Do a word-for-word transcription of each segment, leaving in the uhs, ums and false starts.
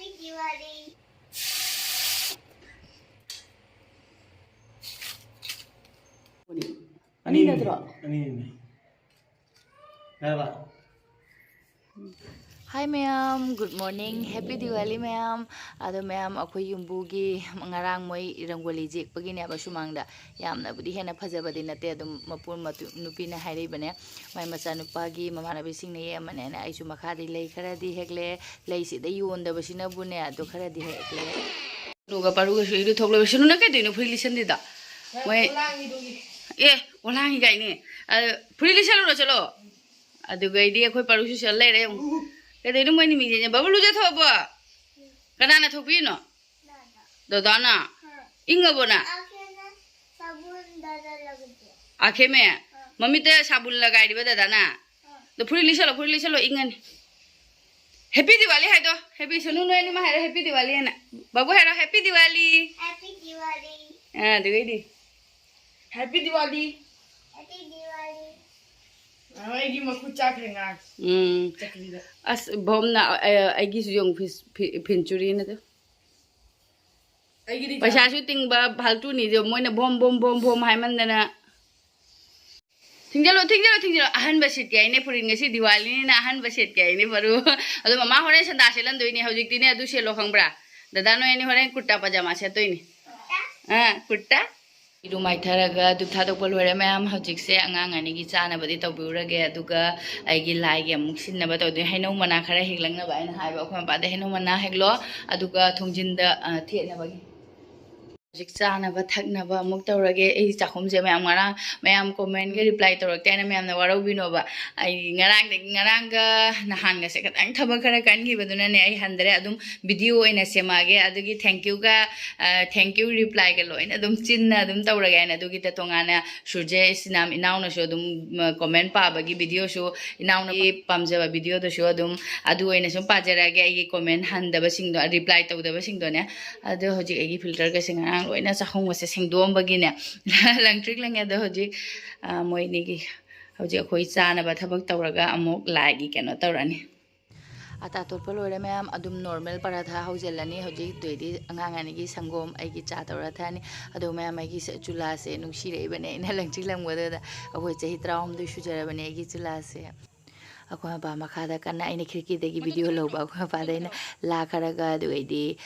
Diwali. ꯑꯅꯤ, ꯑꯅꯤ ꯅꯠꯇ꯭ꯔꯣ? ꯑꯅꯤꯅꯦ꯫ ꯌꯥꯔꯕ? Hi ꯃꯌꯥꯝ, good morning, happy Diwali ꯃꯌꯥꯝ꯫ ꯑꯗꯣ ꯃꯌꯥꯝ, ꯑꯩꯈꯣꯏ ꯌꯨꯝꯕꯨꯒꯤ ꯉꯔꯥꯡ ꯃꯣꯏ ꯔꯪꯒꯣꯂꯤ ꯌꯦꯛꯄꯒꯤꯅꯦꯕ, ꯁꯨꯃꯥꯡꯗ꯫ ꯌꯥꯝꯅꯕꯨꯗꯤ ꯍꯦꯟꯅ ꯐꯖꯕꯗꯤ ꯅꯠꯇꯦ, ꯑꯗꯨꯝ ꯃꯄꯨ ꯃꯇꯨ-, ꯅꯨꯄꯤꯅ ꯍꯥꯏꯔꯛꯏꯕꯅꯦ, ꯃꯥꯏ ꯃꯆꯥꯅꯨꯄꯥꯒꯤ ꯃꯃꯥꯟꯅꯕꯤꯁꯤꯡꯅ ꯌꯦꯛꯑꯝꯕꯅꯦꯅ꯫ ꯑꯩꯁꯨ ꯃꯈꯥꯗꯤ ꯂꯩ ꯈꯔꯗꯤ ꯍꯦꯛꯂꯦ, ꯂꯩꯁꯤꯗ ꯌꯣꯟꯗꯕꯁꯤꯅꯕꯨꯅꯦ, ꯑꯗꯣ ꯈꯔꯗꯤ ꯍꯦꯛꯂꯦ꯫ ꯅꯨꯒ ꯄꯥꯔꯨꯒꯁꯨ ꯏꯔꯨ ꯊꯣꯛꯂꯣꯏ꯫ ꯁꯤꯅꯨ, ꯅꯪ ꯀꯩꯗꯧꯅꯣ ꯐꯨꯔꯤꯠ ꯂꯤꯠꯁꯟꯗꯦꯗ? ꯃꯣꯏ, ꯑꯣꯂꯥꯡꯒꯤꯗꯨꯒꯤ꯫ ꯑꯦ, ꯑꯣꯂꯥꯡꯒꯤ ꯀꯥꯏꯅꯦ꯫ ꯑ, ꯐꯨꯔꯤꯠ ꯂꯤꯠꯁꯜꯂꯨꯔꯣ, ꯆꯠꯂꯣ꯫ ꯑꯗꯨꯒꯩꯗꯤ ꯑꯩꯈꯣꯏ ꯄꯥꯔꯨꯁꯨ ꯁꯤꯗ ꯂꯩꯔꯦ, ꯌꯦꯡꯉꯨ꯫ ꯀꯩꯗꯧꯅꯣ ꯃꯣꯏ ꯅꯤꯃꯤꯁꯦ? ꯕꯕꯂꯨ ꯆꯠꯊꯣꯛꯑꯕꯣ? ꯀꯅꯥꯅ ꯊꯣꯛꯄꯤꯔꯤꯅꯣ? ꯗꯗꯥꯅ? ꯏꯪꯉꯕꯣ ꯅꯪ? ꯑꯥꯈꯦꯝꯃꯦ, ꯃꯃꯤꯠꯇ ꯁꯥꯕꯨꯟ ꯂꯒꯥꯏꯔꯤꯕ ꯗꯗꯥꯅ? ꯑꯗꯣ ꯐꯨꯔꯤꯠ ꯂꯤꯠꯁꯜꯂꯣ, ꯐꯨꯔꯤꯠ ꯂꯤꯠꯁꯜꯂꯣ, ꯏꯪꯉꯅꯤ꯫ Happy Diwali ꯍꯥꯏꯗꯣ꯫ Happy, ꯁꯣꯅꯨ, ꯅꯣꯏ ꯑꯅꯤꯃꯛ ꯍꯥꯏꯔꯣ, Happy Diwali ꯍꯥꯏꯅ꯫ ꯕꯥꯕꯨ ꯍꯥꯏꯔꯣ, Happy Diwali꯫ Happy Diwali꯫ ꯑꯥ, ꯑꯗꯨꯒꯩꯗꯤ? Happy Diwali꯫ Happy Diwali꯫ ꯑꯥ, ꯑꯩꯒꯤ ꯃꯈꯨꯠ ꯆꯥꯈ꯭ꯔꯦ ꯉꯥ꯫ ꯎꯝ꯫ ꯆꯀ꯭ꯔꯤꯗ꯫ ꯑꯁ, ꯚꯣꯝꯅ, ꯑ, ꯑꯩꯒꯤꯁꯨ ꯌꯦꯡꯉꯨ, ꯐꯤꯁ-, ꯐꯤ-, ꯐꯤꯟꯆꯨꯔꯤꯅꯗꯣ꯫ ꯑꯩꯒꯤꯗꯤ ꯄꯩꯁꯥꯁꯨ ꯇꯤꯡꯕ ꯐꯥꯜꯇꯨꯅꯤꯗꯣ, ꯃꯣꯏꯅ ꯚꯣꯝ, ꯚꯣꯝ, ꯚꯣꯝ, ꯚꯣꯝ ꯍꯥꯏꯃꯟꯗꯅ꯫ ꯊꯤꯡꯖꯤꯜꯂꯣ, ꯊꯤꯡꯖꯤꯜꯂꯣ, ꯊꯤꯡꯖꯤꯜꯂꯣ꯫ ꯑꯍꯟꯕ ꯁꯦꯠꯀꯦ ꯍꯥꯏꯅꯦ ꯐꯨꯔꯤꯠ, ꯉꯁꯤ ꯗꯤꯋꯥꯂꯤꯅꯤꯅ ꯑꯍꯟꯕ ꯁꯦꯠꯀꯦ ꯍꯥꯏꯅꯦ ꯐꯔꯨ꯫ ꯑꯗꯣ ꯃꯃꯥ ꯍꯣꯔꯦꯟ ꯁꯟꯗꯥ ꯁꯦꯠꯍꯟꯗꯣꯏꯅꯦ꯫ ꯍꯧꯖꯤꯛꯇꯤꯅꯦ ꯑꯗꯨ ꯁꯦꯠꯂꯣ ꯈꯪꯕ꯭ꯔꯥ? ꯗꯗꯥ ꯅꯣꯏ ꯑꯅꯤ ꯍꯣꯔꯦꯟ ꯀꯨꯔꯇꯥ ꯄꯖꯥꯃꯥ ꯁꯦꯠꯇꯣꯏꯅꯦ꯫ ꯑꯥ, ꯀꯨꯔꯇꯥ꯫ ꯏꯔꯨ ꯃꯥꯏꯊꯔꯒ ꯙꯨꯞ ꯊꯥꯗꯣꯛꯄ ꯂꯣꯏꯔꯦ ꯃꯌꯥꯝ꯫ ꯍꯧꯖꯤꯛꯁꯦ ꯑꯉꯥꯡ ꯑꯅꯤꯒꯤ ꯆꯥꯅꯕꯗꯤ ꯇꯧꯕꯤꯔꯨꯔꯒꯦ, ꯑꯗꯨꯒ ꯑꯩꯒꯤ ꯂꯥꯏꯒꯤ ꯑꯃꯨꯛ ꯁꯤꯟꯅꯕ ꯇꯧꯗꯣꯏꯅꯦ꯫ ꯍꯩꯅꯧ ꯃꯅꯥ ꯈꯔ ꯍꯦꯛꯂꯛꯅꯕ ꯑꯩꯅ ꯍꯥꯏꯕ ꯑꯩꯈꯣꯏ ꯃꯄꯥꯗ, "ꯍꯩꯅꯧ ꯃꯅꯥ ꯍꯦꯛꯂꯣ, ꯑꯗꯨꯒ ꯊꯣꯡꯖꯤꯟꯗ, ꯑ, ꯊꯦꯠꯅꯕꯒꯤ"꯫ ꯍꯧꯖꯤꯛ ꯆꯥꯅꯕ ꯊꯛꯅꯕ ꯑꯃꯨꯛ ꯇꯧꯔꯒꯦ꯫ ꯑꯩ ꯆꯥꯛꯈꯨꯝꯁꯦ ꯃꯌꯥꯝ ꯉꯔꯥꯡ, ꯃꯌꯥꯝ comment ꯒ reply ꯇꯧꯔꯛꯇꯦ ꯍꯥꯏꯅ ꯃꯌꯥꯝꯅ ꯋꯥꯔꯧꯕꯤꯅꯣꯕ꯫ ꯑꯩ ꯉꯔꯥꯡꯗꯒꯤ, ꯉꯔꯥꯡꯒ ꯅꯍꯥꯟꯒꯁꯦ ꯈꯤꯇꯪ ꯊꯕꯛ ꯈꯔ ꯀꯟꯈꯤꯕꯗꯨꯅꯅꯦ ꯑꯩ ꯍꯟꯗꯔꯦ꯫ ꯑꯗꯨꯝ video ꯑꯣꯏꯅ ꯁꯦꯝꯃꯛꯑꯒꯦ꯫ ꯑꯗꯨꯒꯤ thank you ꯒ, ꯑ, thank you reply ꯒ ꯂꯣꯏꯅ ꯑꯗꯨꯝ ꯆꯤꯟꯅ ꯑꯗꯨꯝ ꯇꯧꯔꯒꯦ ꯍꯥꯏꯅ꯫ ꯑꯗꯨꯒꯤꯗ ꯇꯣꯉꯥꯟꯅ ꯁꯨꯔꯖꯦ ꯏꯆꯤꯟ ꯏꯅꯥꯎꯅꯁꯨ ꯑꯗꯨꯝ, ꯃ, comment ꯄꯥꯕꯒꯤ video ꯁꯨ, ꯏꯅꯥꯎꯅ ꯄꯥꯝꯖꯕ video ꯗꯨꯁꯨ ꯑꯗꯨꯝ ꯑꯗꯨ ꯑꯣꯏꯅ ꯁꯨꯝ ꯄꯥꯖꯔꯛꯑꯒꯦ꯫ ꯑꯩꯒꯤ comment ꯍꯟꯗꯕꯁꯤꯡꯗꯣ, reply ꯇꯧꯗꯕꯁꯤꯡꯗꯣꯅꯦ꯫ ꯑꯗꯣ ꯍꯧꯖꯤꯛ ꯑꯩꯒꯤ filter ꯒꯁꯦ ꯉꯔꯥꯡ ꯂꯣꯏꯅ ꯆꯥꯛꯈꯨꯝꯒꯁꯦ ꯁꯦꯡꯗꯣꯛꯑꯝꯕꯒꯤꯅꯦ ꯂꯪꯇ꯭ꯔꯤꯛ ꯂꯪꯉꯦ꯫ ꯑꯗꯣ ꯍꯧꯖꯤꯛ, ꯑ, ꯃꯣꯏ ꯑꯅꯤꯒꯤ ꯍꯧꯖꯤꯛ ꯑꯩꯈꯣꯏ ꯆꯥꯅꯕ ꯊꯕꯛ ꯇꯧꯔꯒ ꯑꯃꯨꯛ ꯂꯥꯏꯒꯤ ꯀꯩꯅꯣ ꯇꯧꯔꯅꯤ꯫ ꯑꯇꯥ ꯇꯣꯠꯄ ꯂꯣꯏꯔꯦ ꯃꯌꯥꯝ꯫ ꯑꯗꯨꯝ ꯅꯣꯔꯃꯦꯜ ꯄꯔꯥꯊꯥ ꯍꯧꯖꯤꯜꯂꯅꯤ꯫ ꯍꯧꯖꯤꯛ ꯑꯗꯨꯏꯗꯤ ꯑꯉꯥꯡ ꯑꯅꯤꯒꯤ ꯁꯪꯒꯣꯝ ꯑꯩꯒꯤ ꯆꯥ ꯇꯧꯔ ꯊꯛꯑꯅꯤ꯫ ꯑꯗꯣ ꯃꯌꯥꯝ, ꯑꯩꯒꯤ ꯁ-, ꯆꯨꯂꯥꯁꯦ ꯅꯨꯡꯁꯤꯔꯛꯏꯕꯅꯦ ꯑꯩꯅ ꯂꯪꯆꯤꯛ ꯂꯪꯕꯗꯨꯗ꯫ ꯑꯩꯈꯣꯏ ꯆꯍꯤ ꯇꯔꯥꯍꯨꯝꯗꯣꯏ ꯁꯨꯖꯔꯕꯅꯦ ꯑꯩꯒꯤ ꯆꯨꯂꯥꯁꯦ꯫ ꯑꯩꯈꯣꯏ ꯃꯄꯥ ꯃꯈꯥꯗ ꯀꯟꯅ, ꯑꯩꯅ ꯈꯤꯔꯀꯤꯗꯒꯤ ꯚꯤꯗꯤꯑꯣ ꯂꯧꯕ, ꯑꯩꯈꯣꯏ ꯃꯄꯥꯗ ꯑꯩꯅ ꯂꯥ ꯈꯔꯒ ꯑꯗꯨꯒꯩꯗꯤ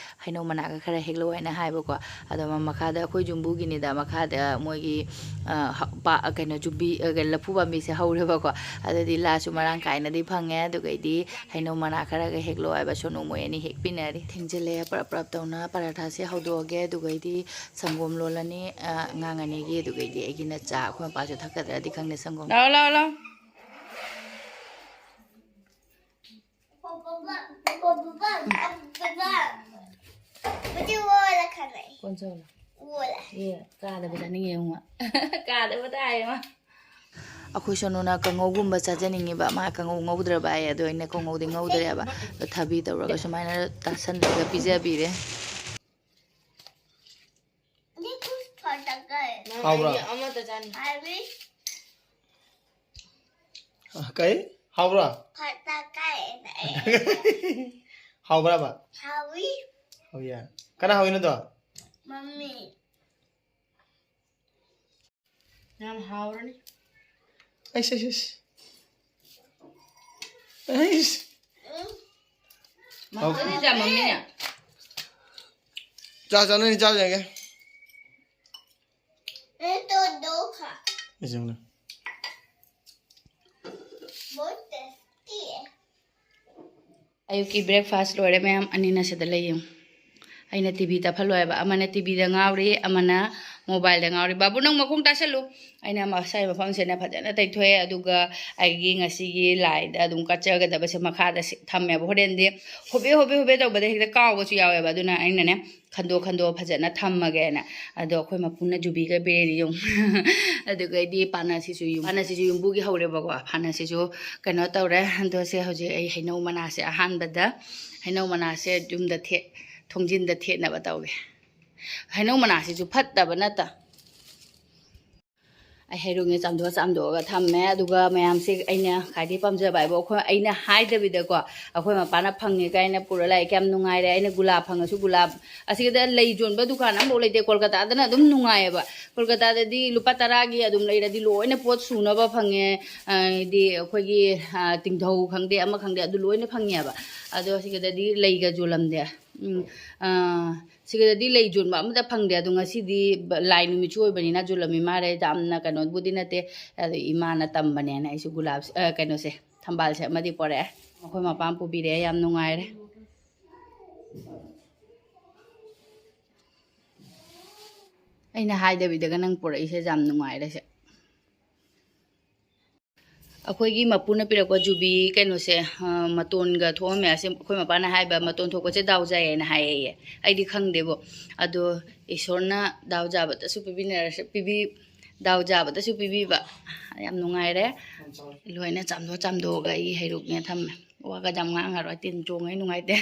ꯍꯩꯅꯧ ꯃꯅꯥꯒ ꯈꯔ ꯍꯦꯛꯂꯛꯑꯣ ꯍꯥꯏꯅ ꯍꯥꯏꯕꯀꯣ꯫ ꯑꯗꯣ ꯃ-, ꯃꯈꯥꯗ ꯑꯩꯈꯣꯏ ꯌꯨꯝꯕꯨꯒꯤꯅꯤꯗ, ꯃꯈꯥꯗ ꯃꯣꯏꯒꯤ, ꯑ, ꯍ-, ꯄꯥ-, ꯀꯩꯅꯣ, ꯌꯨꯝꯕꯤ-, ꯑ, ꯂꯐꯨ ꯄꯥꯝꯕꯤꯁꯦ ꯍꯧꯔꯦꯕꯀꯣ꯫ ꯑꯗꯨꯗꯤ ꯂꯥꯁꯨ ꯃꯔꯥꯡ ꯀꯥꯏꯅꯗꯤ ꯐꯪꯉꯦ꯫ ꯑꯗꯨꯒꯩꯗꯤ ꯍꯩꯅꯧ ꯃꯅꯥ ꯈꯔꯒ ꯍꯦꯛꯂꯛꯑꯣ ꯍꯥꯏꯕ ꯁꯣꯅꯨ ꯃꯣꯏ ꯑꯅꯤ ꯍꯦꯛꯄꯤꯅꯔꯤ꯫ ꯊꯦꯡꯖꯤꯜꯂꯦ, ꯄꯔꯞ ꯄꯔꯞ ꯇꯧꯅ ꯄꯔꯥꯊꯥꯁꯦ ꯍꯧꯗꯣꯛꯑꯒꯦ꯫ ꯑꯗꯨꯒꯩꯗꯤ ꯁꯪꯒꯣꯝ ꯂꯣꯜꯂꯅꯤ, ꯑ, ꯑꯉꯥꯡ ꯑꯅꯤꯒꯤ꯫ ꯑꯗꯨꯒꯩꯗꯤ ꯑꯩꯒꯤꯅ ꯆꯥ, ꯑꯩꯈꯣꯏ ꯃꯄꯥꯁꯨ ꯊꯛꯀꯗ꯭ꯔꯗꯤ ꯈꯪꯗꯦ ꯁꯪꯒꯣꯝ꯫ ꯂꯥꯛꯑꯣ, ꯂꯥꯛꯑꯣ, ꯂꯥꯛꯑꯣ꯫ ꯀꯣꯟ ꯆꯥꯎꯂ? ꯑꯦ, ꯀꯥꯗꯕ ꯆꯥꯅꯤꯡꯉꯦ ꯌꯦꯡꯉꯣ꯫ ꯀꯥꯗꯕ ꯇꯥꯏꯌꯦ ꯃꯥ꯫ ꯑꯩꯈꯣꯏ ꯁꯣꯅꯨꯅ ꯀꯥꯡꯉꯧꯒꯨꯝꯕ ꯆꯥꯖꯅꯤꯡꯉꯤꯕ꯫ ꯃꯥ ꯀꯥꯡꯉꯧ ꯉꯧꯗ꯭ꯔꯕ ꯑꯩ, ꯑꯗꯣ ꯑꯩꯅ ꯀꯥꯡꯉꯧꯗꯤ ꯉꯧꯗ꯭ꯔꯦꯕ꯫ ꯑꯗꯣ ꯊꯕꯤ ꯇꯧꯔꯒ ꯁꯨꯃꯥꯏꯅ ꯇꯥꯁꯜꯂꯒ ꯄꯤꯖꯕꯤꯔꯦ꯫ ꯍꯥꯎꯕ꯭ꯔꯥ? ꯑ, ꯀꯩ? ꯍꯥꯎꯕ꯭ꯔꯥ? ꯍꯥꯎꯕ꯭ꯔꯥꯕ? ꯍꯥꯎꯏ꯫ ꯍꯥꯎꯏꯌꯦ꯫ ꯀꯅꯥ ꯍꯥꯎꯏꯅꯣ ꯑꯗꯣ? ꯃꯝꯃꯤ꯫ ꯌꯥꯝ ꯍꯥꯎꯔꯅꯤ꯫ ꯑꯩꯁ, ꯑꯩꯁ, ꯑꯩꯁ꯫ ꯑꯩꯁ꯫ ꯃꯝꯃꯤꯅ ꯆꯥ, ꯃꯝꯃꯤꯅ꯫ ꯆꯥ ꯆꯥꯅꯅꯤ, ꯆꯥ ꯌꯦꯡꯒꯦ꯫ ꯑꯩ ꯆꯪꯉꯦ꯫ ꯑꯌꯨꯛꯀꯤ breakfast ꯂꯣꯏꯔꯦ ꯃꯌꯥꯝ, ꯑꯅꯤꯅ ꯁꯤꯗ ꯂꯩ ꯌꯦꯡꯉꯨ꯫ ꯑꯩꯅ ꯇꯤ ꯚꯤ ꯇꯞꯍꯜꯂꯣ ꯍꯥꯏꯕ, ꯑꯃꯅ ꯇꯤ ꯚꯤꯗ ꯉꯥꯎꯔꯤ, ꯑꯃꯅ mobileꯗ ꯉꯥꯎꯔꯤ꯫ ꯕꯥꯕꯨ, ꯅꯪ ꯃꯈꯣꯡ ꯇꯥꯁꯜꯂꯨ꯫ ꯑꯩꯅ ꯃꯁꯥꯏ ꯃꯐꯝꯁꯤꯅ ꯐꯖꯅ ꯇꯩꯊꯣꯛꯑꯦ, ꯑꯗꯨꯒ ꯑꯩꯒꯤ ꯉꯁꯤꯒꯤ ꯂꯥꯏꯗ ꯑꯗꯨꯝ ꯀꯠꯆꯒꯗꯕꯁꯦ ꯃꯈꯥꯗ ꯁꯤ-, ꯊꯝꯃꯦꯕ꯫ ꯍꯣꯔꯦꯟꯗꯤ ꯍꯣꯕꯦ ꯍꯣꯕꯦ ꯍꯣꯕꯦ ꯇꯧꯕꯗ ꯍꯦꯛꯇ ꯀꯥꯎꯕꯁꯨ ꯌꯥꯎꯋꯦꯕ, ꯑꯗꯨꯅ ꯑꯩꯅꯅꯦ ꯈꯟꯗꯣꯛ ꯈꯟꯗꯣꯛꯑ ꯐꯖꯅ ꯊꯝꯃꯒꯦꯅ꯫ ꯑꯗꯣ ꯑꯩꯈꯣꯏ ꯃꯄꯨꯅ ꯖꯨꯕꯤꯒ ꯄꯤꯔꯛꯏꯅꯤ ꯌꯦꯡꯉꯨ꯫ ꯑꯗꯨꯒꯩꯗꯤ ꯄꯥꯅꯁꯤꯁꯨ ꯌꯨꯝ-, ꯄꯥꯅꯁꯤꯁꯨ ꯌꯨꯝꯕꯨꯒꯤ ꯍꯧꯔꯦꯕꯀꯣ꯫ ꯄꯥꯅꯁꯤꯁꯨ ꯀꯩꯅꯣ ꯇꯧꯔꯦ꯫ ꯑꯗꯣ ꯁꯦ ꯍꯧꯖꯤꯛ ꯑꯩ ꯍꯩꯅꯧ ꯃꯅꯥꯁꯦ ꯑꯍꯥꯟꯕꯗ, ꯍꯩꯅꯧ ꯃꯅꯥꯁꯦ ꯌꯨꯝꯗ ꯊꯦꯠ-, ꯊꯣꯡꯖꯤꯟꯗ ꯊꯦꯠꯅꯕ ꯇꯧꯒꯦ꯫ ꯍꯩꯅꯧ ꯃꯅꯥꯁꯤꯁꯨ ꯐꯠꯇꯕ ꯅꯠꯇ꯫ ꯑꯩ ꯍꯩꯔꯨꯛꯅꯦ ꯆꯥꯝꯊꯣꯛꯑ ꯆꯥꯝꯊꯣꯛꯑꯒ ꯊꯝꯃꯦ꯫ ꯑꯗꯨꯒ ꯃꯌꯥꯝꯁꯦ ꯑꯩꯅ ꯈ꯭ꯋꯥꯏꯗꯒꯤ ꯄꯥꯝꯖꯕ ꯍꯥꯏꯕꯨ ꯑꯩꯈꯣꯏ, ꯑꯩꯅ ꯍꯥꯏꯗꯕꯤꯗꯀꯣ, ꯑꯩꯈꯣꯏ ꯃꯄꯥꯅ ꯐꯪꯉꯦ ꯀꯥꯏꯅ ꯄꯨꯔ ꯂꯥꯛꯑꯦ꯫ ꯀꯌꯥꯝ ꯅꯨꯡꯉꯥꯏꯔꯦ꯫ ꯑꯩꯅ ꯒꯨꯂꯥꯞ ꯐꯪꯉꯁꯨ ꯒꯨꯂꯥꯞ, ꯑꯁꯤꯗ ꯂꯩ ꯌꯣꯟꯕ ꯗꯨꯀꯥꯟ ꯑꯃꯐꯥꯎ ꯂꯩꯇꯦ꯫ ꯀꯣꯜꯀꯇꯥꯗꯅ ꯑꯗꯨꯝ ꯅꯨꯡꯉꯥꯏꯌꯦꯕ꯫ ꯀꯣꯜꯀꯇꯥꯗꯗꯤ ꯂꯨꯄꯥ ꯇꯔꯥꯒꯤ ꯑꯗꯨꯝ ꯂꯩꯔꯗꯤ ꯂꯣꯏꯅ ꯄꯣꯠ ꯁꯨꯅꯕ ꯐꯪꯉꯦ꯫ ꯑ, ꯍꯥꯏꯗꯤ ꯑꯩꯈꯣꯏꯒꯤ, ꯑ, ꯇꯤꯡꯊꯧ ꯈꯪꯗꯦ, ꯑꯃ ꯈꯪꯗꯦ, ꯑꯗꯨ ꯂꯣꯏꯅ ꯐꯪꯉꯦꯕ꯫ ꯑꯗꯣ ꯁꯤꯒꯗꯗꯤ ꯂꯩꯒ ꯌꯣꯜꯂꯝꯗꯦ꯫ ꯎꯝ, ꯑ, ꯁꯤꯒꯗꯗꯤ ꯂꯩ ꯌꯣꯟꯕ ꯑꯃꯇ ꯐꯪꯗꯦ꯫ ꯑꯗꯣ ꯉꯁꯤꯗꯤ ꯕ-, ꯂꯥꯏ ꯅꯨꯃꯤꯠꯁꯨ ꯑꯣꯏꯕꯅꯤꯅ ꯌꯣꯜꯂꯝꯃꯤ ꯃꯥꯜꯂꯦ꯫ ꯌꯥꯝꯅ ꯀꯩꯅꯣꯕꯨꯗꯤ ꯅꯠꯇꯦ꯫ ꯑꯗꯣ ꯏꯃꯥꯅ ꯇꯝꯕꯅꯦꯅ ꯑꯩꯁꯨ ꯒꯨꯂꯥꯞ, ꯑ, ꯀꯩꯅꯣꯁꯦ, ꯊꯝꯕꯥꯜꯁꯦ ꯑꯃꯗꯤ ꯄꯣꯔꯛꯑꯦ꯫ ꯑꯩꯈꯣꯏ ꯃꯄꯥꯝ ꯄꯨꯕꯤꯔꯛꯑꯦ꯫ ꯌꯥꯝ ꯅꯨꯡꯉꯥꯏꯔꯦ꯫ ꯑꯩꯅ ꯍꯥꯏꯗꯕꯤꯗꯒ ꯅꯪ ꯄꯨꯔꯛꯏꯁꯦ ꯌꯥꯝ ꯅꯨꯡꯉꯥꯏꯔꯦ ꯁꯦ꯫ ꯑꯩꯈꯣꯏꯒꯤ ꯃꯄꯨꯅ ꯄꯤꯔꯛꯄ ꯖꯨꯕꯤ ꯀꯩꯅꯣꯁꯦ, ꯑ, ꯃꯇꯣꯟꯒ ꯊꯣꯛꯑꯝꯃꯦ꯫ ꯑꯁꯤ ꯑꯩꯈꯣꯏ ꯃꯄꯥꯅ ꯍꯥꯏꯕ, "ꯃꯇꯣꯟ ꯊꯣꯛꯄꯁꯦ ꯗꯥꯎ ꯌꯥꯏꯌꯦꯅ" ꯍꯥꯏꯌꯦ꯫ ꯑꯩꯗꯤ ꯈꯪꯗꯦꯕꯣ꯫ ꯑꯗꯣ ꯏꯁꯣꯔꯅ ꯗꯥꯎ ꯌꯥꯕꯗꯁꯨ ꯄꯤꯕꯤꯅꯔꯁ-, ꯄꯤꯕꯤ-, ꯗꯥꯎ ꯌꯥꯕꯗꯁꯨ ꯄꯤꯕꯤꯕ꯫ ꯌꯥꯝ ꯅꯨꯡꯉꯥꯏꯔꯦ꯫ ꯂꯣꯏꯅ ꯆꯥꯝꯊꯣꯛ ꯆꯥꯝꯊꯣꯛꯑꯒ ꯑꯩ ꯍꯩꯔꯨꯛꯅꯦ ꯊꯝꯃꯦ꯫ ꯋꯥꯒ ꯌꯥꯝ ꯉꯥꯡꯉꯔꯣꯏ, ꯇꯤꯟ ꯆꯣꯡꯉꯦ, ꯅꯨꯡꯉꯥꯏꯇꯦ꯫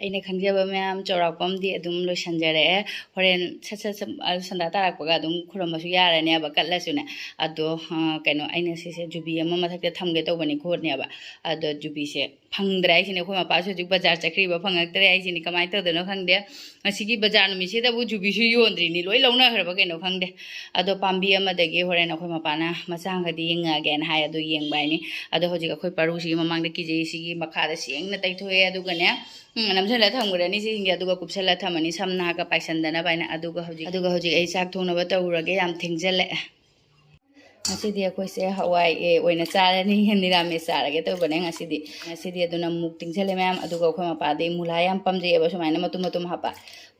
ꯑꯩꯅ ꯈꯪꯖꯕ ꯃꯌꯥꯝ ꯆꯥꯎꯔꯥꯛꯄ ꯑꯃꯗꯤ ꯑꯗꯨꯝ ꯂꯣꯏꯁꯟꯖꯔꯛꯑꯦ꯫ ꯍꯣꯔꯦꯟ ꯁꯠ ꯁꯠ ꯁꯠ, ꯑ, ꯁꯟꯗꯥ ꯇꯥꯔꯛꯄꯒ ꯑꯗꯨꯝ ꯈꯨꯔꯨꯝꯕꯁꯨ ꯌꯥꯔꯅꯦꯕ, ꯀꯠꯂꯁꯨꯅꯦ꯫ ꯑꯗꯣ, ꯑ, ꯀꯩꯅꯣ, ꯑꯩꯅ ꯁꯤꯁꯦ ꯖꯨꯕꯤ ꯑꯃ ꯃꯊꯛꯇ ꯊꯝꯒꯦ ꯇꯧꯕꯅꯤ ꯈꯣꯠꯅꯦꯕ꯫ ꯑꯗꯣ ꯖꯨꯕꯤꯁꯦ ꯐꯪꯗ꯭ꯔꯦ ꯍꯥꯏꯁꯤꯅꯦ꯫ ꯑꯩꯈꯣꯏ ꯃꯄꯥꯁꯨ ꯍꯧꯖꯤꯛ ꯕꯖꯥꯔ ꯆꯠꯈ꯭ꯔꯤꯕ, ꯐꯪꯉꯛꯇ꯭ꯔꯦ ꯍꯥꯏꯁꯤꯅꯦ꯫ ꯀꯃꯥꯏꯅ ꯇꯧꯗꯣꯏꯅꯣ ꯈꯪꯗꯦ꯫ ꯉꯁꯤꯒꯤ ꯕꯖꯥꯔ ꯅꯨꯃꯤꯠꯁꯤꯗꯕꯨ ꯖꯨꯕꯤꯁꯨ ꯌꯣꯟꯗ꯭ꯔꯤꯅꯤ, ꯂꯣꯏ ꯂꯧꯅꯈ꯭ꯔꯕ ꯀꯩꯅꯣ ꯈꯪꯗꯦ꯫ ꯑꯗꯣ ꯄꯥꯝꯕꯤ ꯑꯃꯗꯒꯤ ꯍꯣꯔꯦꯟ ꯑꯩꯈꯣꯏ ꯃꯄꯥꯅ ꯃꯆꯥ ꯑꯃꯈꯛꯇꯤ ꯌꯦꯡꯉꯛꯑꯒꯦꯅ ꯍꯥꯏ, ꯑꯗꯣ ꯌꯦꯡꯕ ꯍꯥꯏꯅꯤ꯫ ꯑꯗꯣ ꯍꯧꯖꯤꯛ ꯑꯩꯈꯣꯏ ꯄꯥꯔꯨꯁꯤꯒꯤ ꯃꯃꯥꯡꯗ ꯀꯤꯖꯩ, ꯁꯤꯒꯤ ꯃꯈꯥꯗ ꯁꯦꯡꯅ ꯇꯩꯊꯣꯛꯑꯦ꯫ ꯑꯗꯨꯒꯅꯦ, ꯎꯝ, ꯅꯝꯁꯤꯜꯂ ꯊꯝꯈ꯭ꯔꯅꯤ ꯁꯤꯁꯤꯡꯁꯦ, ꯑꯗꯨꯒ ꯀꯨꯞꯁꯜꯂ ꯊꯝꯃꯅꯤ ꯁꯝ ꯅꯥꯒ ꯄꯥꯏꯁꯟꯗꯅꯕ ꯍꯥꯏꯅ꯫ ꯑꯗꯨꯒ ꯍꯧꯖꯤꯛ, ꯑꯗꯨꯒ ꯍꯧꯖꯤꯛ ꯑꯩ ꯆꯥꯛ ꯊꯣꯡꯅꯕ ꯇꯧꯔꯨꯔꯒꯦ, ꯌꯥꯝ ꯊꯦꯡꯖꯜꯂꯛꯑꯦ꯫ ꯉꯁꯤꯗꯤ ꯑꯩꯈꯣꯏꯁꯦ ꯍꯋꯥꯏ, ꯑꯦ, ꯑꯣꯏꯅ ꯆꯥꯔꯅꯤ, ꯅꯤꯔꯥꯃꯤꯁ ꯆꯥꯔꯒꯦ ꯇꯧꯕꯅꯦ ꯉꯁꯤꯗꯤ꯫ ꯉꯁꯤꯗꯤ ꯑꯗꯨꯅ ꯃꯨꯛ ꯇꯤꯡꯁꯜꯂꯦ ꯃꯌꯥꯝ꯫ ꯑꯗꯨꯒ ꯑꯩꯈꯣꯏ ꯃꯄꯥꯗꯤ ꯃꯨꯂꯥ ꯌꯥꯝ ꯄꯥꯝꯖꯩꯑꯕ, ꯁꯨꯃꯥꯏꯅ ꯃꯇꯨꯝ ꯃꯇꯨꯝ ꯍꯥꯞꯄ꯫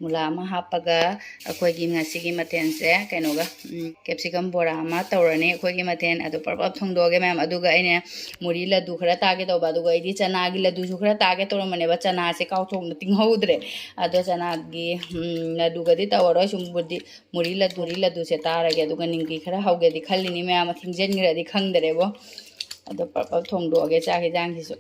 ꯃꯨꯂꯥ ꯑꯃ ꯍꯥꯞꯄꯒ ꯑꯩꯈꯣꯏꯒꯤ ꯉꯁꯤꯒꯤ ꯃꯊꯦꯜꯁꯦ ꯀꯩꯅꯣꯒ, ꯎꯝ, ꯀꯦꯞꯁꯤꯀꯝ ꯕꯣꯔꯥ ꯑꯃ ꯇꯧꯔꯅꯤ ꯑꯩꯈꯣꯏꯒꯤ ꯃꯊꯦꯜ꯫ ꯑꯗꯨ ꯄꯔꯞ ꯄꯔꯞ ꯊꯣꯡꯗꯣꯛꯑꯒꯦ ꯃꯌꯥꯝ꯫ ꯑꯗꯨꯒ ꯑꯩꯅ ꯃꯨꯔꯤ ꯂꯗꯨ ꯈꯔ ꯇꯥꯒꯦ ꯇꯧꯕ, ꯑꯗꯨꯒ ꯑꯩꯗꯤ ꯆꯅꯥꯒꯤ ꯂꯗꯨꯁꯨ ꯈꯔ ꯇꯥꯒꯦ ꯇꯧꯔꯝꯕꯅꯦꯕ, ꯆꯅꯥꯁꯦ ꯀꯥꯎꯊꯣꯛꯅ ꯇꯤꯡꯍꯧꯗ꯭ꯔꯦ꯫ ꯑꯗꯣ ꯆꯅꯥꯒꯤ, ꯎꯝ, ꯂꯗꯨꯒꯗꯤ ꯇꯧꯔꯔꯣꯏ, ꯁꯨꯝꯕꯨꯗꯤ ꯃꯨꯔꯤ ꯂꯗꯨ, ꯃꯨꯔꯤ ꯂꯗꯨꯁꯦ ꯇꯥꯔꯒꯦ꯫ ꯑꯗꯨꯒ ꯅꯤꯝꯀꯤ ꯈꯔ ꯍꯧꯒꯦꯗꯤ ꯈꯜꯂꯤꯅꯤ ꯃꯌꯥꯝ, ꯊꯦꯡꯖꯤꯟꯈ꯭ꯔꯗꯤ ꯈꯪꯗꯔꯦꯕꯣ꯫ ꯑꯗꯣ ꯄꯔꯞ ꯄꯔꯞ ꯊꯣꯡꯗꯣꯛꯑꯒꯦ ꯆꯥꯛ ꯍꯤꯟꯖꯥꯡꯁꯤꯁꯨ꯫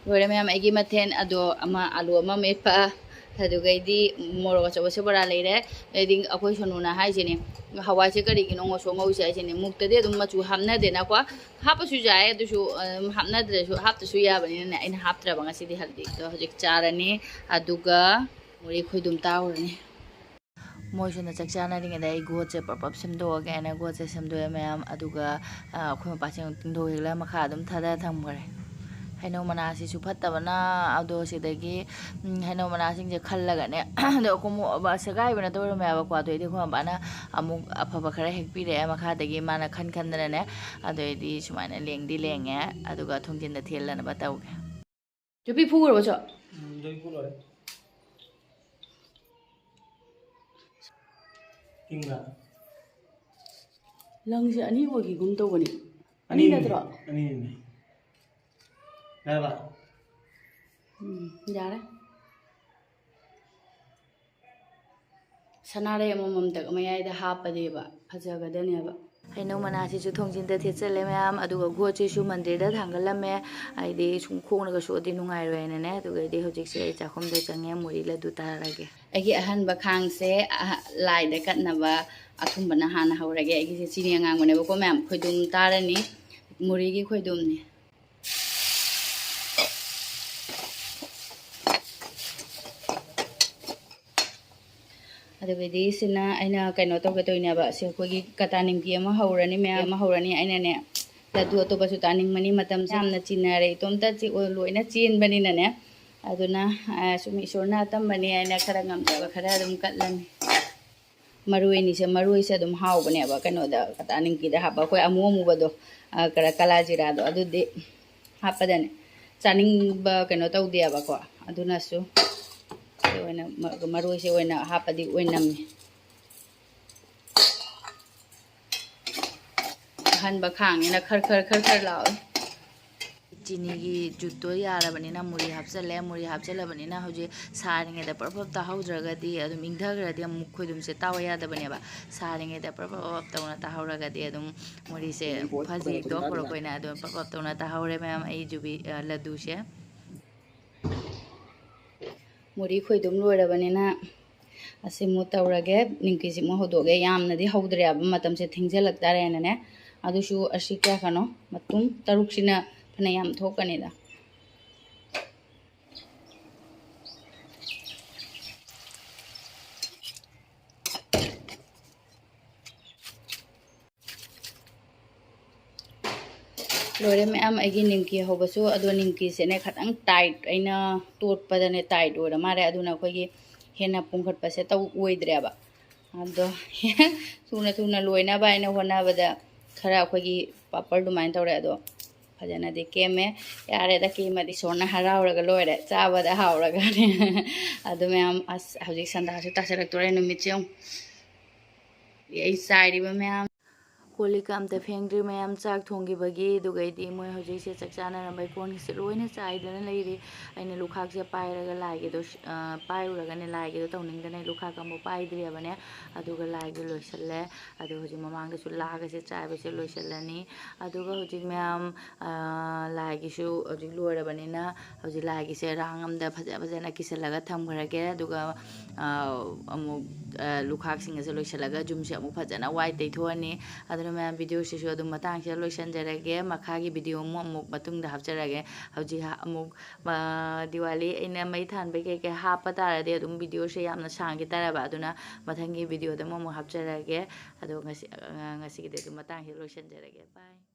ꯂꯣꯏꯔꯦ ꯃꯌꯥꯝ ꯑꯩꯒꯤ ꯃꯊꯦꯜ꯫ ꯑꯗꯣ ꯑꯃ ꯑꯂꯨ ꯑꯃ ꯃꯦꯠꯄ, ꯑꯗꯨꯒꯩꯗꯤ ꯃꯣꯔꯣꯛ ꯑꯆꯧꯕꯁꯦ ꯕꯣꯔꯥ ꯂꯩꯔꯦ꯫ ꯑꯗꯩꯗꯤ ꯑꯩꯈꯣꯏ ꯁꯣꯅꯨꯅ ꯍꯥꯏꯁꯤꯅꯦ, ꯍꯋꯥꯏꯁꯦ ꯀꯔꯤꯒꯤꯅꯣ ꯉꯧꯁꯣꯛ ꯉꯧꯁꯦ ꯍꯥꯏꯁꯤꯅꯦ, ꯃꯨꯛꯇꯗꯤ ꯑꯗꯨꯝ ꯃꯆꯨ ꯍꯥꯞꯅꯗꯦꯅꯀꯣ, ꯍꯥꯞꯄꯁꯨ ꯌꯥꯏ, ꯑꯗꯨꯁꯨ, ꯑꯗꯨꯝ ꯍꯥꯞꯅꯗ꯭ꯔꯁꯨ, ꯍꯥꯞꯇꯁꯨ ꯌꯥꯕꯅꯤꯅꯅꯦ ꯑꯩꯅ ꯍꯥꯞꯇ꯭ꯔꯕ ꯉꯁꯤꯗꯤ ꯍꯜꯗꯤꯗꯣ꯫ ꯍꯧꯖꯤꯛ ꯆꯥꯔꯅꯤ, ꯑꯗꯨꯒ ꯃꯣꯔꯦ ꯈꯣꯏꯗꯨꯝ ꯇꯥꯎꯔꯅꯤ꯫ ꯃꯣꯏꯁꯨꯅ ꯆꯥꯛ ꯆꯥꯅꯔꯤꯉꯩꯗ ꯑꯩ ꯒꯣꯠꯁꯦ ꯄꯔꯞ ꯄꯔꯞ ꯁꯦꯝꯗꯣꯛꯑꯒꯦ ꯍꯥꯏꯅ ꯒꯣꯠꯁꯦ ꯁꯦꯝꯗꯣꯛꯑꯦ ꯃꯌꯥꯝ꯫ ꯑꯗꯨꯒ, ꯑ, ꯑꯩꯈꯣꯏ ꯃꯄꯥꯁꯤꯡ ꯇꯤꯡꯊꯣꯛ ꯍꯦꯛꯂꯒ ꯃꯈꯥ ꯑꯗꯨꯝ ꯊꯥꯗ ꯊꯝꯈ꯭ꯔꯦ꯫ ꯍꯩꯅꯧ ꯃꯅꯥꯁꯤꯁꯨ ꯐꯠꯇꯕꯅ, ꯑꯗꯣ ꯁꯤꯗꯒꯤ, ꯎꯝ, ꯍꯩꯅꯧ ꯃꯅꯥꯁꯤꯡꯁꯦ ꯈꯜꯂꯒꯅꯦ, ꯑꯗꯣ ꯑꯀꯨꯝ ꯑꯕ ꯁꯦꯒꯥꯏꯕ ꯅꯠꯇꯕ ꯑꯣꯏꯔꯝꯃꯦꯕꯀꯣ꯫ ꯑꯗꯨ ꯑꯩꯗꯤ ꯑꯩꯈꯣꯏ ꯃꯄꯥꯅ ꯑꯃꯨꯛ ꯑꯐꯕ ꯈꯔ ꯍꯦꯛꯄꯤꯔꯛꯑꯦ ꯃꯈꯥꯗꯒꯤ, ꯃꯥꯅ ꯈꯟ ꯈꯟꯗꯅꯅꯦ꯫ ꯑꯗꯨ ꯑꯩꯗꯤ ꯁꯨꯃꯥꯏꯅ ꯂꯦꯡꯗꯤ ꯂꯦꯡꯉꯦ, ꯑꯗꯨꯒ ꯊꯣꯡꯖꯤꯟꯗ ꯊꯦꯜꯂꯅꯕ ꯇꯧꯒꯦ꯫ ꯆꯨꯄꯤ ꯐꯨꯈ꯭ꯔꯕꯣ ꯆꯣ? ꯎꯝ, ꯂꯣꯏ ꯐꯨ ꯂꯣꯏꯔꯦ꯫ ꯏꯪꯕ꯭ꯔꯥ? ꯂꯪꯁꯦ ꯑꯅꯤ ꯑꯣꯏꯈꯤꯒꯨꯝ ꯇꯧꯕꯅꯤ꯫ ꯑꯅꯤ ꯑꯅꯤꯅꯤ, ꯅꯠꯇ꯭ꯔꯣ? ꯑꯅꯤꯅꯤ꯫ ꯌꯥꯔꯕ? ꯎꯝ, ꯌꯥꯔꯦ꯫ ꯁꯅꯥꯔꯩ ꯑꯃꯃꯝꯇ ꯃꯌꯥꯏꯗ ꯍꯥꯞꯄꯗꯤꯕ ꯐꯖꯒꯗꯅꯦꯕ꯫ ꯍꯩꯅꯧ ꯃꯅꯥꯁꯤꯁꯨ ꯊꯣꯡꯖꯤꯟꯗ ꯊꯦꯠꯆꯜꯂꯦ ꯃꯌꯥꯝ, ꯑꯗꯨꯒ ꯒꯣꯠꯁꯤꯁꯨ ꯃꯟꯗꯤꯔꯗ ꯊꯥꯡꯒꯠꯂꯝꯃꯦ꯫ ꯑꯩꯗꯤ ꯁꯨꯝ ꯈꯣꯡꯅꯒ ꯁꯣꯛꯑꯗꯤ ꯅꯨꯡꯉꯥꯏꯔꯣꯏꯅꯅꯦ꯫ ꯑꯗꯨꯒꯩꯗꯤ ꯍꯧꯖꯤꯛꯁꯦ ꯑꯩ ꯆꯥꯛꯈꯨꯝꯗ ꯆꯪꯉꯦ, ꯃꯨꯔꯤ ꯂꯗꯨ ꯇꯥꯔꯒꯦ꯫ ꯑꯩꯒꯤ ꯑꯍꯟꯕ ꯈꯥꯡꯁꯦ, ꯑꯍ-, ꯂꯥꯏꯗ ꯀꯠꯅꯕ ꯑꯊꯨꯝꯕꯅ ꯍꯥꯟꯅ ꯍꯧꯔꯒꯦ꯫ ꯑꯩꯒꯤꯁꯦ ꯆꯤꯅꯤ ꯑꯉꯥꯡꯕꯅꯦꯕꯀꯣ ꯃꯌꯥꯝ, ꯈꯣꯏꯗꯨꯝ ꯇꯥꯔꯅꯤ, ꯃꯨꯔꯤꯒꯤ ꯈꯣꯏꯗꯨꯝꯅꯤ꯫ ꯑꯗꯨꯒꯗꯤ ꯁꯤꯅ ꯑꯩꯅ ꯀꯩꯅꯣ ꯇꯧꯒꯦ ꯇꯧꯔꯤꯅꯦꯕ꯫ ꯁꯤ ꯑꯩꯈꯣꯏꯒꯤ ꯀꯇꯥ ꯅꯤꯝꯀꯤ ꯑꯃ ꯍꯧꯔꯅꯤ, ꯃꯌꯥꯝ ꯑꯃ ꯍꯧꯔꯅꯤ꯫ ꯑꯩꯅꯅꯦ, ꯂꯗꯨ ꯑꯇꯣꯞꯄꯁꯨ ꯇꯥꯅꯤꯡꯕꯅꯤ, ꯃꯇꯝꯁꯦ ꯌꯥꯝꯅ ꯆꯤꯟꯅꯔꯦ꯫ ꯏꯇꯣꯝꯇ ꯆꯤ-, ꯂꯣꯏꯅ ꯆꯦꯟꯕꯅꯤꯅꯅꯦ꯫ ꯑꯗꯨꯅ, ꯑ, ꯁꯨꯝ ꯏꯁꯣꯔꯅ ꯑꯇꯝꯕꯅꯤ ꯍꯥꯏꯅ ꯈꯔ ꯉꯝꯖꯕ ꯈꯔ ꯑꯗꯨꯝ ꯀꯠꯂꯅꯤ꯫ ꯃꯔꯣꯏ ꯑꯅꯤꯁꯦ, ꯃꯔꯣꯏꯁꯦ ꯑꯗꯨꯝ ꯍꯥꯎꯕꯅꯦꯕ, ꯀꯩꯅꯣꯗ, ꯀꯇꯥ ꯅꯤꯡꯀꯤꯗ ꯍꯥꯞꯄ ꯑꯩꯈꯣꯏ ꯑꯃꯨ ꯑꯃꯨꯕꯗꯣ, ꯑ, ꯀꯔ-, ꯀꯂꯥ ꯖꯤꯔꯥꯗꯣ, ꯑꯗꯨꯗꯤ ꯍꯥꯞꯄꯗꯅꯦ ꯆꯥꯅꯤꯡꯕ ꯀꯩꯅꯣ ꯇꯧꯗꯦꯕꯀꯣ꯫ ꯑꯗꯨꯅꯁꯨ ꯁꯤ ꯑꯣꯏꯅ ꯃ-, ꯃꯔꯣꯏꯁꯦ ꯑꯣꯏꯅ ꯍꯥꯞꯄꯗꯤ ꯑꯣꯏꯅꯝꯃꯦ꯫ ꯑꯍꯟꯕ ꯈꯥꯡꯅꯤꯅ ꯈꯔ ꯈꯔ ꯈꯔ ꯈꯔ ꯂꯥꯎꯋꯦ꯫ ꯆꯤꯅꯤꯒꯤ ꯖꯨꯠꯇꯣ ꯌꯥꯔꯕꯅꯤꯅ ꯃꯨꯔꯤ ꯍꯥꯞꯆꯜꯂꯦ꯫ ꯃꯨꯔꯤ ꯍꯥꯞꯆꯜꯂꯕꯅꯤꯅ ꯍꯧꯖꯤꯛ ꯁꯥꯔꯤꯉꯩꯗ ꯄ꯭ꯔꯞ ꯄ꯭ꯔꯞ ꯇꯥꯍꯧꯗ꯭ꯔꯒꯗꯤ ꯑꯗꯨꯝ ꯏꯪꯊꯈ꯭ꯔꯗꯤ ꯑꯃꯨꯛ ꯈꯣꯏꯗꯨꯝꯁꯦ ꯇꯥꯎ ꯌꯥꯗꯕꯅꯦꯕ꯫ ꯁꯥꯔꯤꯉꯩꯗ ꯄ꯭ꯔꯞ ꯄ꯭ꯔꯞ ꯄ꯭ꯔꯞ ꯇꯧꯅ ꯇꯥꯍꯧꯔꯒꯗꯤ ꯑꯗꯨꯝ ꯃꯨꯔꯤꯁꯦ ꯐꯖꯤꯛꯇꯣ ꯍꯧꯔꯛꯄ ꯑꯣꯏꯅ ꯑꯗꯨꯝ ꯄ꯭ꯔꯞ ꯄ꯭ꯔꯞ ꯇꯧꯅ ꯇꯥꯍꯧꯔꯦ ꯃꯌꯥꯝ꯫ ꯑꯩ ꯖꯨꯕꯤ, ꯑ, ꯂꯗꯨꯁꯦ꯫ ꯃꯨꯔꯤ ꯈꯣꯏꯗꯨꯝ ꯂꯣꯏꯔꯕꯅꯤꯅ ꯑꯁꯤꯃꯨꯛ ꯇꯧꯔꯒꯦ꯫ ꯅꯤꯡꯀꯤꯁꯤꯃꯨꯛ ꯍꯧꯗꯣꯛꯑꯒꯦ꯫ ꯌꯥꯝꯅꯗꯤ ꯍꯧꯗ꯭ꯔꯦꯕ, ꯃꯇꯝꯁꯦ ꯊꯦꯡꯖꯤꯜꯂꯛꯇꯥꯔꯦꯅꯅꯦ꯫ ꯑꯗꯨꯁꯨ ꯑꯁꯤ ꯀꯌꯥ ꯀꯅꯣ ꯃꯇꯨꯝ ꯇꯔꯨꯛꯁꯤꯅ ꯐꯅꯌꯥꯝ ꯊꯣꯛꯀꯅꯤꯗ꯫ ꯂꯣꯏꯔꯦ ꯃꯌꯥꯝ ꯑꯩꯒꯤ ꯅꯤꯝꯀꯤ ꯍꯧꯕꯁꯨ꯫ ꯑꯗꯣ ꯅꯤꯝꯀꯤꯁꯦꯅꯦ ꯈꯤꯇꯪ ꯇꯥꯏꯠ ꯑꯩꯅ ꯇꯣꯠꯄꯗꯅꯦ ꯇꯥꯏꯠ ꯑꯣꯏꯔ ꯃꯥꯜꯂꯦ꯫ ꯑꯗꯨꯅ ꯑꯩꯈꯣꯏꯒꯤ ꯍꯦꯟꯅ ꯄꯨꯝꯈꯠꯄꯁꯦ ꯇꯧ ꯑꯣꯏꯗ꯭ꯔꯦꯕ꯫ ꯑꯗꯣ ꯊꯨꯅ ꯊꯨꯅ ꯂꯣꯏꯅꯕ ꯍꯥꯏꯅ ꯍꯣꯠꯅꯕꯗ ꯈꯔ ꯑꯩꯈꯣꯏꯒꯤ ꯄꯥꯄꯔ ꯑꯗꯨꯃꯥꯏꯅ ꯇꯧꯔꯦ꯫ ꯑꯗꯣ ꯐꯖꯅꯗꯤ ꯀꯦꯝꯃꯦ꯫ ꯌꯥꯔꯦꯗ, ꯀꯦꯝꯃꯗꯤ ꯏꯁꯣꯔꯅ ꯍꯔꯥꯎꯔꯒ ꯂꯣꯏꯔꯦ꯫ ꯆꯥꯕꯗ ꯍꯥꯎꯔꯒꯅꯦ꯫ ꯑꯗꯨ ꯃꯌꯥꯝ, ꯑꯁ ꯍꯧꯖꯤꯛ ꯁꯟꯗꯥꯁꯨ ꯇꯥꯁꯜꯂꯛꯇꯣꯔꯦ꯫ ꯅꯨꯃꯤꯠꯁꯦ ꯌꯦꯡꯉꯨ꯫ ꯑꯩ ꯆꯥꯏꯔꯤꯕ ꯃꯌꯥꯝ꯫ ꯀꯣꯜ ꯂꯤꯛꯀ ꯑꯝꯇ ꯐꯦꯡꯗ꯭ꯔꯤ ꯃꯌꯥꯝ ꯆꯥꯛ ꯊꯣꯡꯈꯤꯕꯒꯤ꯫ ꯑꯗꯨꯒꯩꯗꯤ ꯃꯣꯏ ꯍꯧꯖꯤꯛꯁꯦ ꯆꯥꯛ ꯆꯥꯅꯔꯝꯕꯩ ꯀꯣꯟꯒꯁꯦ ꯂꯣꯏꯅ ꯆꯥꯏꯗꯅ ꯂꯩꯔꯤ꯫ ꯑꯩꯅ ꯂꯨꯈꯥꯛꯁꯦ ꯄꯥꯏꯔꯒ ꯂꯥꯏꯒꯤꯗꯣ, ꯑ, ꯄꯥꯏꯔꯨꯔꯒꯅꯦ ꯂꯥꯏꯒꯤꯗꯣ ꯇꯧꯅꯤꯡꯗꯅ ꯑꯩ ꯂꯨꯈꯥꯛꯀ ꯑꯃꯨꯛ ꯄꯥꯏꯗ꯭ꯔꯤꯕꯅꯦ꯫ ꯑꯗꯨꯒ ꯂꯥꯏꯒꯤ ꯂꯣꯏꯁꯤꯜꯂꯦ꯫ ꯑꯗꯣ ꯍꯧꯖꯤꯛ ꯃꯃꯥꯡꯗꯁꯨ ꯂꯥꯒꯁꯦ ꯆꯥꯏꯕꯁꯦ ꯂꯣꯏꯁꯤꯜꯂꯅꯤ꯫ ꯑꯗꯨꯒ ꯍꯧꯖꯤꯛ ꯃꯌꯥꯝ, ꯑ, ꯂꯥꯏꯒꯤꯁꯨ ꯍꯧꯖꯤꯛ ꯂꯣꯏꯔꯕꯅꯤꯅ ꯍꯧꯖꯤꯛ ꯂꯥꯏꯒꯤꯁꯦ ꯔꯥꯡ ꯑꯃꯗ ꯐꯖ ꯐꯖꯅ ꯀꯤꯁꯜꯂꯒ ꯊꯝꯈ꯭ꯔꯒꯦ꯫ ꯑꯗꯨꯒ, ꯑ, ꯑꯃꯨꯛ, ꯑ, ꯂꯨꯈꯥꯛꯁꯤꯡ ꯑꯁꯦ ꯂꯣꯏꯁꯤꯜꯂꯒ ꯌꯨꯝꯁꯦ ꯑꯃꯨꯛ ꯐꯖꯅ ꯋꯥꯏ ꯇꯩꯊꯣꯛꯑꯅꯤ꯫ ꯑꯗꯨꯅ ꯃꯌꯥꯝ, ꯚꯤꯗꯤꯑꯣꯁꯤꯁꯨ ꯑꯗꯨꯝ ꯃꯇꯥꯡꯁꯤꯗ ꯂꯣꯏꯁꯤꯟꯖꯔꯒꯦ꯫ ꯃꯈꯥꯒꯤ ꯚꯤꯗꯤꯑꯣ ꯑꯃꯨꯛ, ꯑꯃꯨꯛ ꯃꯇꯨꯡꯗ ꯍꯥꯞꯆꯔꯒꯦ꯫ ꯍꯧꯖꯤꯛ ꯍꯥ-, ꯑꯃꯨꯛ, ꯑ, ꯗꯤꯋꯥꯂꯤ ꯑꯩꯅ ꯃꯩ ꯊꯥꯟꯕꯩ ꯀꯩ ꯀꯩ ꯍꯥꯞꯄ ꯇꯥꯔꯗꯤ ꯑꯗꯨꯝ ꯚꯤꯗꯤꯑꯣꯁꯦ ꯌꯥꯝꯅ ꯁꯥꯡꯈꯤ ꯇꯥꯔꯕ꯫ ꯑꯗꯨꯅ ꯃꯊꯪꯒꯤ ꯚꯤꯗꯤꯑꯣꯗ ꯑꯃꯨꯛ, ꯑꯃꯨꯛ ꯍꯥꯞꯆꯔꯒꯦ꯫ ꯑꯗꯣ ꯉꯁꯤ, ꯑ, ꯉꯁꯤꯒꯤꯗꯤ ꯑꯗꯨꯝ ꯃꯇꯥꯡꯁꯤꯗ ꯂꯣꯏꯁꯤꯟꯖꯔꯒꯦ꯫ ꯕꯥꯏ꯫